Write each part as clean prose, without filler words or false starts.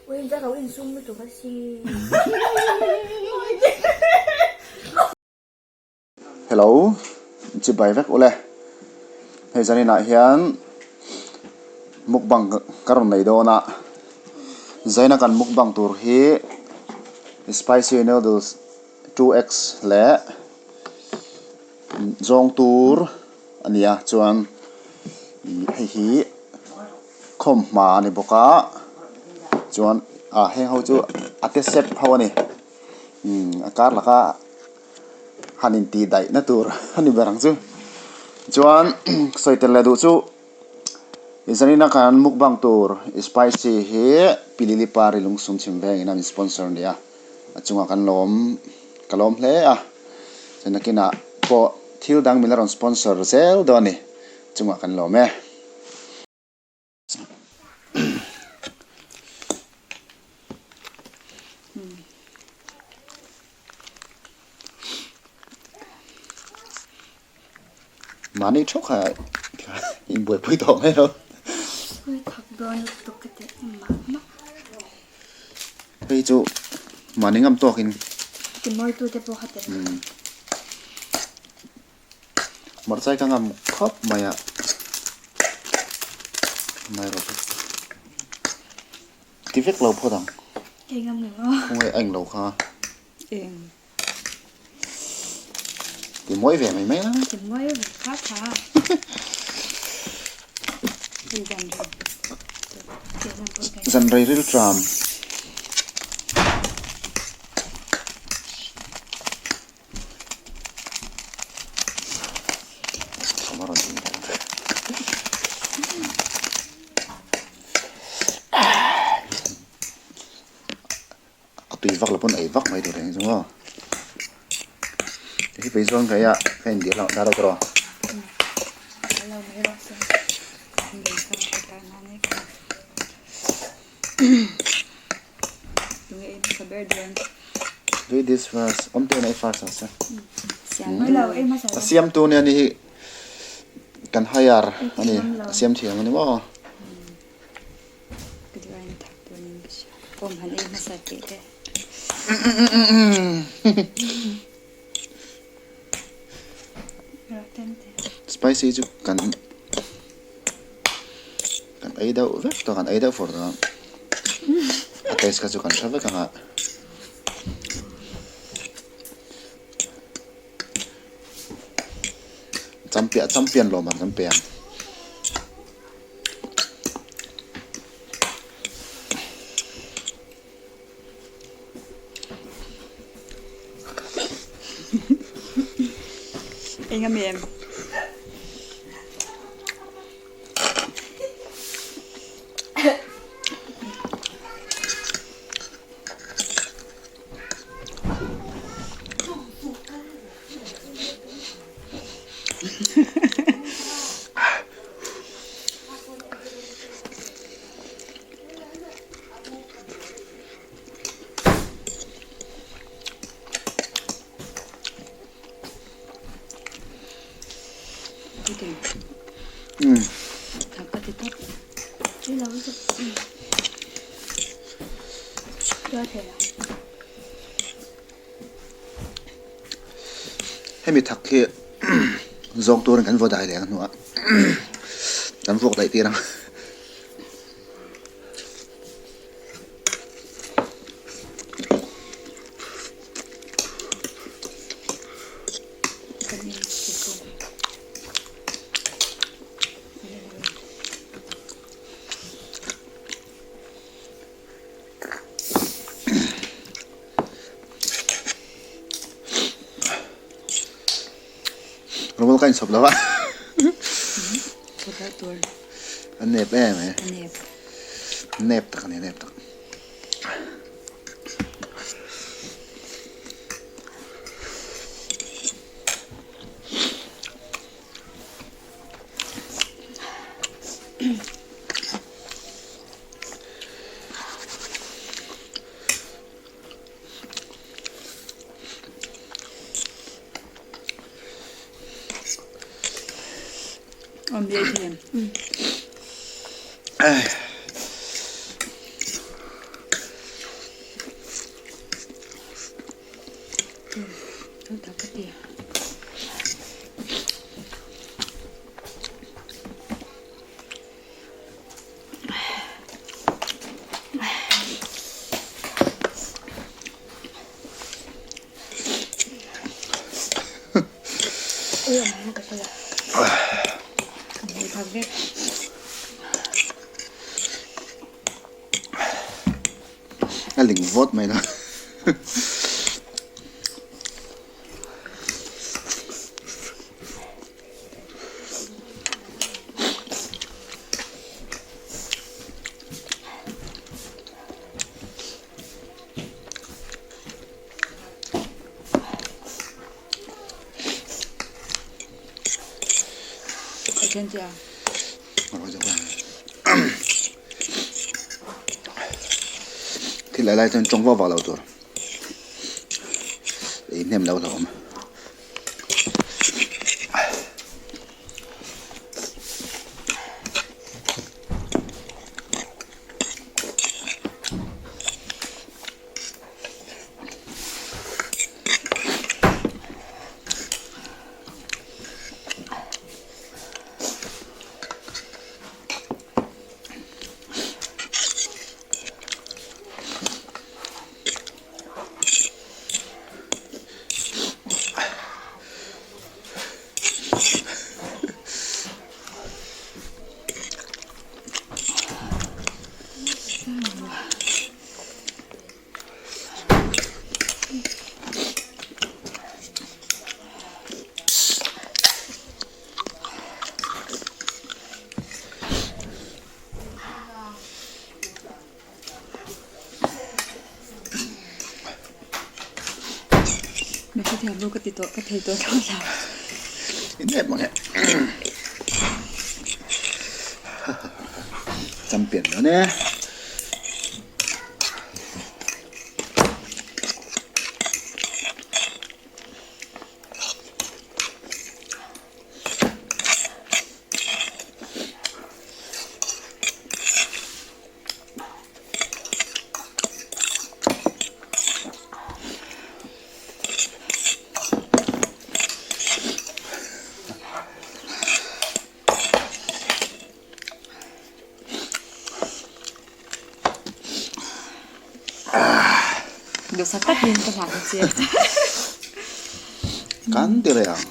Hello chibai vek ule hei zanin ah hian mukbang ka rawn nei dawn a zaina kan mukbang tur hi spicy noodles 2x leh zawng tur a ni a chuan ih hei hi khawmhma a ni bawk a chuan ah heng ho chu a te sep ho a ni a kar laka han intih daih na tur a ni ber ang chu chuan sawi tel leh duh chu zanin a kan mukbang tur spicy hi pilili pari lungsum chhim vengin an sponsor a ni a a chungah kan lawm ka lawm hle a chuan nakinah pawh thil dang min la rawn sponsor zel dawn a ni chungah kan lawm e. Mahni theuh kha inbuaipui tawh mai lo. Hei chu mahni ngam tawkin. Hmarchai ka ngam khawp mai a mai rawh ti vek lo phawt ang khawnge a englo kha ti mawi ve mai mai a zanrei rilṭam. A tui vak lo pawn ei vak mai tur ang chu maw hei pei chuan ka hei a ka indir lo dar erawh Do this first. Om te nei first ang se. A siam tu nia ni hi kan hire ani a siam thiam ani maw. Spicy chu kan kan ei deuh vek tawh kan ei deuh fur tawh a a taste kha chu kan hre vek ang a champion champion lawm ang kan pe ang. Eng a mem. Hemi thak hi zawng turin kan vaw dai leh ang hnuah kan vuak daih tir ang. Rawng ka inchhawp lo a. A nep em e. Nep tak a ni nep tak. thak vek. A ling vawt mai la. Thil lai lai chuan tawng vak vak lo tur ei hnem lo hlauh awm. Mi hrethiam lo ka ti tawh ka thei tawh lo lo. In em ang e. Champion dawn e. Duhsak takin ka hlan a che. Kan ti reng ang.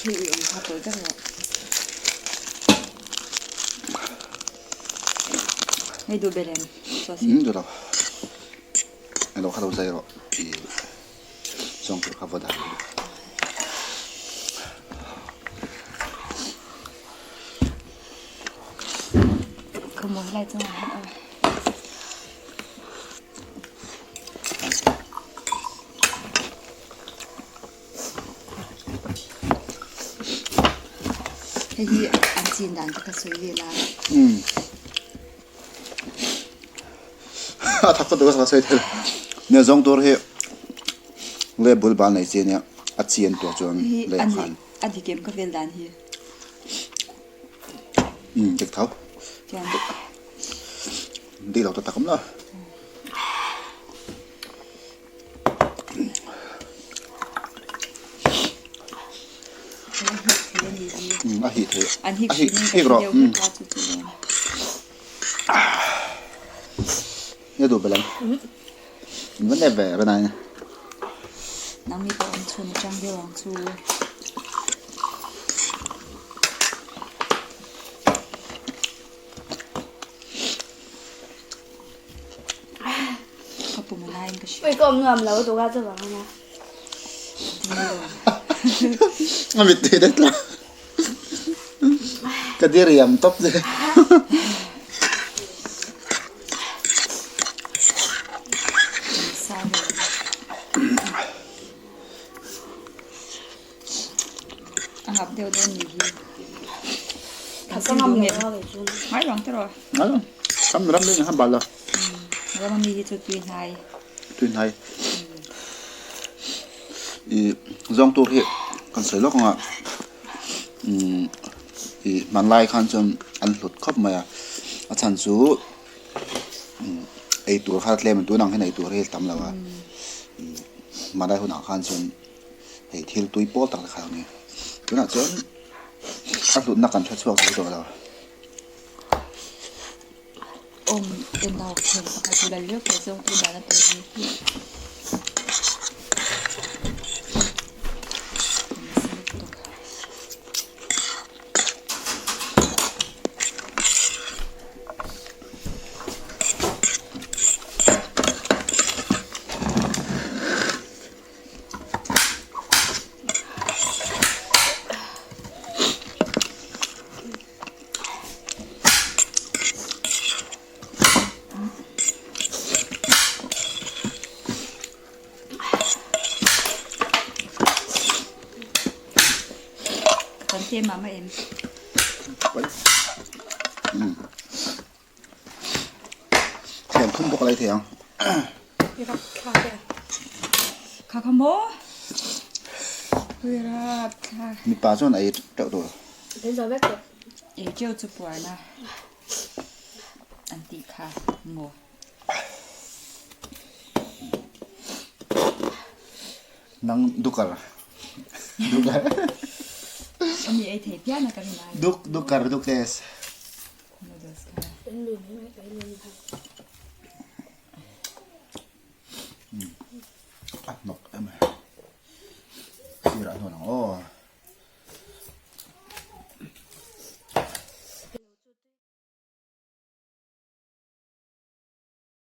Hei i awm kha tawi deuh rawh. Hei duh ber em? Sausage. Duh lo. Elo kha lo zai rawh i zawng tur kha va dah rawh. Ka mawi lai chungah hian aw. Hei hi an chin dan te kha sawi vel a. A thak ka sawi thei lo. Nia zawng tur hi le bul bal nei chi ania a chian tur chuan lei ah khan. A dik em ka vel dan hi. Umm dik tho. Dik lo ta tak awm lo. A hih thei a hih hik rawh nge duh belh ang in va nep ve ran ai nangni pawh awm chhun atang deuh ang chu. Ka pum a laiin ka hria. Ui ka awm nuam lo duh ka chuvang a nia. A mittui te tla. Ka diriam tawp che. A ngap deuh dawn ni hi. Ka ngam lo a kei chu. Ngai rang te rawh. Ngai rang. Ram ram deuh in khan bal lo. Ram ami hi chu tui hnai. Tui hnai. I zawng tur hi kan sawi lawk ang a. Umm i hmanlai khan chuan an hlut khawp mai a. A chhan chu ei tur kha tlem a tunang hian ei tur hi a tam lo a. Hmanlai hunah khan chuan hei thil tui pawl tak kha a ni. Tunah chuan a hlutna kan hre chhuak zo tawh lo. Awm enau thiam pakhat hi lal lek leh zawng tu dan a tel hi. Kan te mah mah em. Thian thum bawk a lei thei ang. Kha kha maw? Rapthlak. Mipa chuan a ei teuh tur. Ei teuh chu puarna an tih kha maw? Nang dukar. Dukar. Ani ei thei pian a ka rin ai. Duk dukar dukes. Noodles kha.